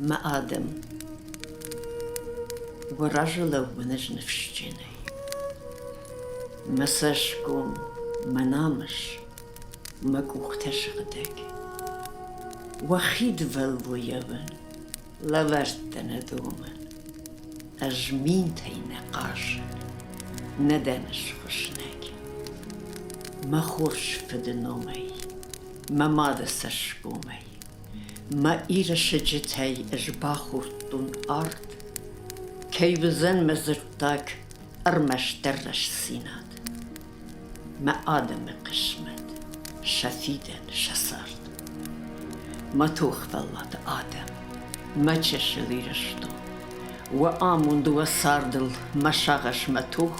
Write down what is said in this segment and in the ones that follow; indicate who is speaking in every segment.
Speaker 1: Мӕ адӕм, уӕ разы лӕууын ӕз ныфсджынӕй. Мӕ цӕсгом, мӕ намыс, мӕ къухтӕ сыгъдӕг. Уӕ хидвӕллойӕ уын лӕвӕрдта нӕ домӕн. Ӕз минтӕй нӕ хъазын, нӕ дӕн ысхуыснӕг. Мӕ хорз фыды номӕй, мӕ мады цӕсгомӕй, Мӕ Иры сыджытӕй ӕз бахордтон ард, Кӕй уыдзӕн мӕ дзырддаг ӕрмӕстдӕр рӕстдзинад, Мӕ адӕмы хъысмӕт, сӕ фидӕн, сӕ цард. Мӕ тохвӕллад адӕм, мӕ чысыл Ирыстон, Уӕ амонд уӕ цардыл мӕ сагъӕс, мӕ тох,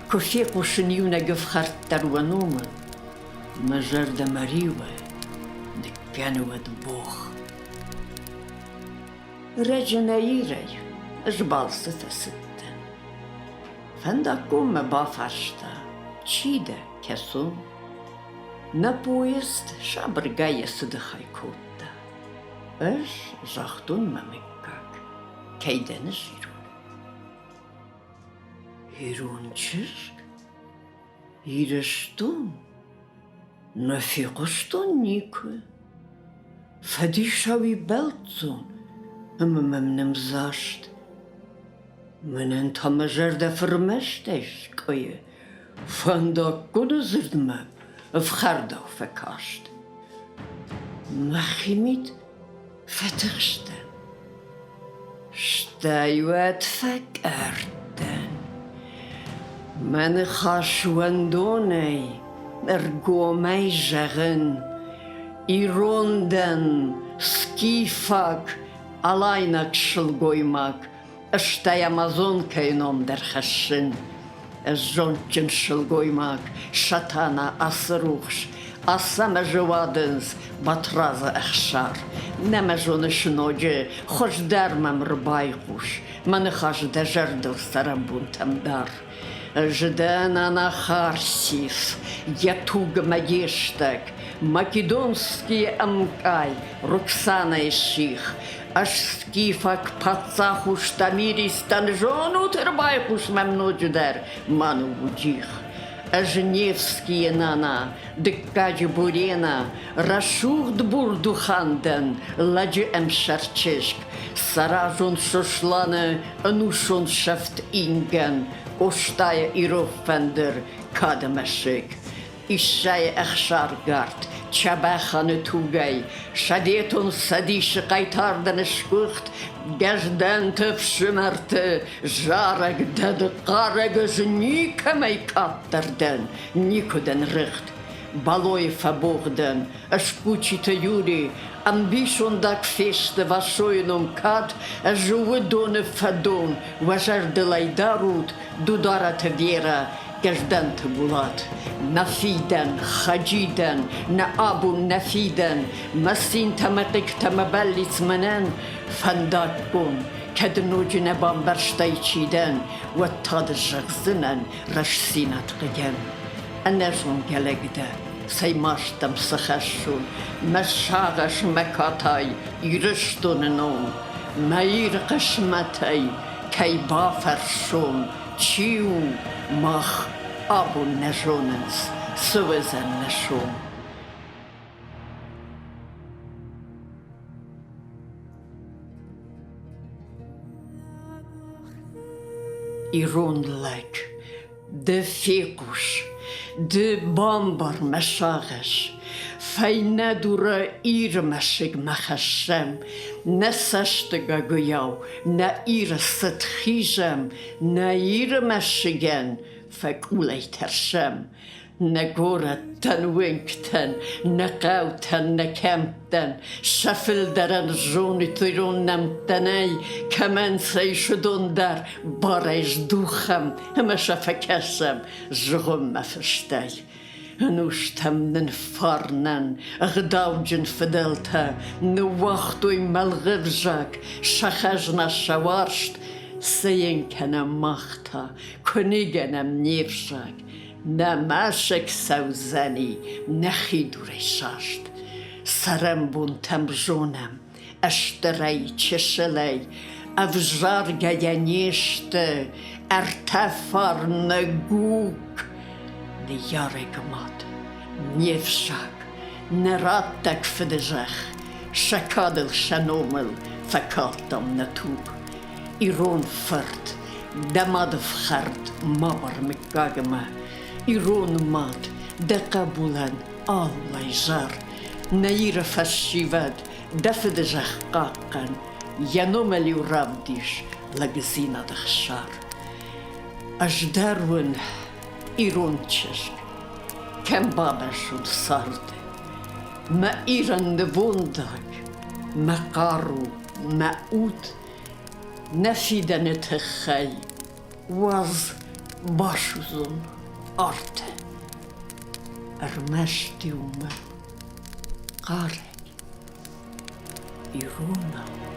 Speaker 1: Куы фехъусын иунӕг ӕфхӕрд дӕр уӕ номыл, Мӕ зӕрдӕ мӕ риуы ныккӕны уӕд богъ. Рӕджы нӕ Ирӕй ӕз балцы фӕцыдтӕн. Фӕндаггон мӕ бафарста, чи дӕ, кӕцон? Нӕ поезд сабыргай йӕ цыды хай кодта. Ӕз загътон мӕ мыггаг, кӕй дӕн ӕз ирон. Ирон чызг? Ирыстон? Нӕ фехъуыстон никуы. Фӕдисау и бӕлццон, ӕмӕ мӕм нымдзаст. Мӕнӕн та мӕ зӕрдӕ фырмӕстӕй скъуыйы, фӕндаггоны дзырдмӕ ӕфхӕрдау фӕкаст. Мӕхимид фӕтыхстӕн. Стӕй уӕд фӕкъӕртт дӕн. Мӕ ныхас уӕндонӕй, ӕргомӕй зӕгъын: ирон дӕн, скифаг, алайнаг сылгоймаг, стӕй амазонкӕйы ном дӕр хӕссын. Ӕз зондджын сылгоймаг, Сатана, Ацырухс, Ацӕмӕзы уадындз, Батрадзы ӕхсар. Нӕ мӕ зоныс ноджы, хуыздӕр мӕм ӕрбайхъус, мӕ ныхас дӕ зӕрдыл цӕрӕнбонтӕм дар. Ӕз дӕн Анахарсис, йӕ туг мӕ йе стӕг, Македонскийы ӕмкъай Роксанӕйы сих, Ӕз скифаг паддзах ус Тамиристӕн зонут, ӕрбайхъус мӕм ноджыдӕр, ма ныууджих. Ӕз Невскийы нана, дыккаджы Бурена, рӕсугъд Бурдухан дӕн, лӕджы ӕмсӕр чызг. Саразон Сосланы ӕнусон сӕфт ингӕн, Къостайы ирох фӕндыр, кады мӕсыг. Иссӕйы ӕхсаргард Чабӕханы тугӕй Советон Цӕдисы хъайтардӕн сгуыхт Гӕздӕнты фсымӕрты зарӕг дӕн, хъарӕг ӕз никӕмӕй къаддӕр дӕн, никуы дӕн рыгъд. Балойы фӕбогъ дӕн, Ӕскучиты Юри, ӕмбисондаг фесты Васойы ном кад, ӕз уыдоны фӕдон, уӕ зӕрдыл ӕй дарут, Дудараты Верӕ, Гӕздӕнты Булат. Нӕ фидӕн, Хаджидӕн, нӕ абон, нӕ фидӕн, мӕ цинтӕ, мӕ хъыгтӕ, мӕ бӕллиц мӕнӕн фӕндаггон, кӕд ноджы нӕ бамбӕрстай, чи дӕн, уӕд та ды зӕгъдзынӕн рӕстдзинад хъыгӕн. Ӕнӕзонгӕ лӕг дӕ, цӕй маст дӕм цы хӕссон, мӕ сагъӕс, мӕ катай, Ирыстоны ном, мӕ Иры хъысмӕтӕй кӕй бафӕрсон, чи у, мах абон нӕ зонынц, цы уыдзӕн нӕ сом. Ирон лӕг, Ды фехъус, ды бамбар мӕ сагъӕс, Фӕйнӕ дуры Иры мӕсыгмӕ хӕссӕм, Нӕ цӕсты гагуыйау нӕ Иры цыт хизӕм, Нӕ Иры мӕсыгӕн фӕкъулӕй тӕрсӕм. Нӕ горӕттӕн, уынгтӕн, нӕ хъӕутӕн, нӕ кӕмттӕн сӕ фылдӕрӕн зонут ирон нӕмттӕ нӕй, кӕмӕн сӕ ис, уыдон дӕр барӕй здухӕм ӕмӕ сӕ фӕкӕсӕм зыгъуыммӕ фыстӕй. Ӕнустӕм нын фарнӕн ӕгъдауджын фыдӕлтӕ ныууагътой мӕлгъы взаг, сӕ хӕзна, сӕ уарзт, цы йын кӕнӕм мах та, куы ныгӕнӕм не взаг, Нӕ мӕсыг цӕудзӕни нӕхи дурӕй саст. Цӕрӕнбонтӕм зонӕм, Ыстырӕй, чысылӕй, ӕвзаргӕйӕ не сты ӕртӕ фарны гукк. Ныййарӕг мад, не взаг, нӕ раттӕг фыдызӕхх, сӕ кадыл, сӕ номыл фӕкалдтам нӕ туг. Ирон фырт, дӕ мады фхӕрд ма бар мыггагмӕ. Ирон мад, дӕ хъӕбулӕн аллай зар. Нӕ Иры фӕсивӕд, дӕ фыдызӕхх хъахъхъӕн, йӕ номыл-иу равдис лӕгдзинады хсар. Ӕз дӕр уын ирон чызг, кӕм бабӕззон царды, мӕ Ирӕн нывондаг, мӕ хъару, мӕ уд, нӕ фидӕны тыххӕй уадз басудзон арты. Ӕрмӕст-иу мӕ хъарӕг иронау.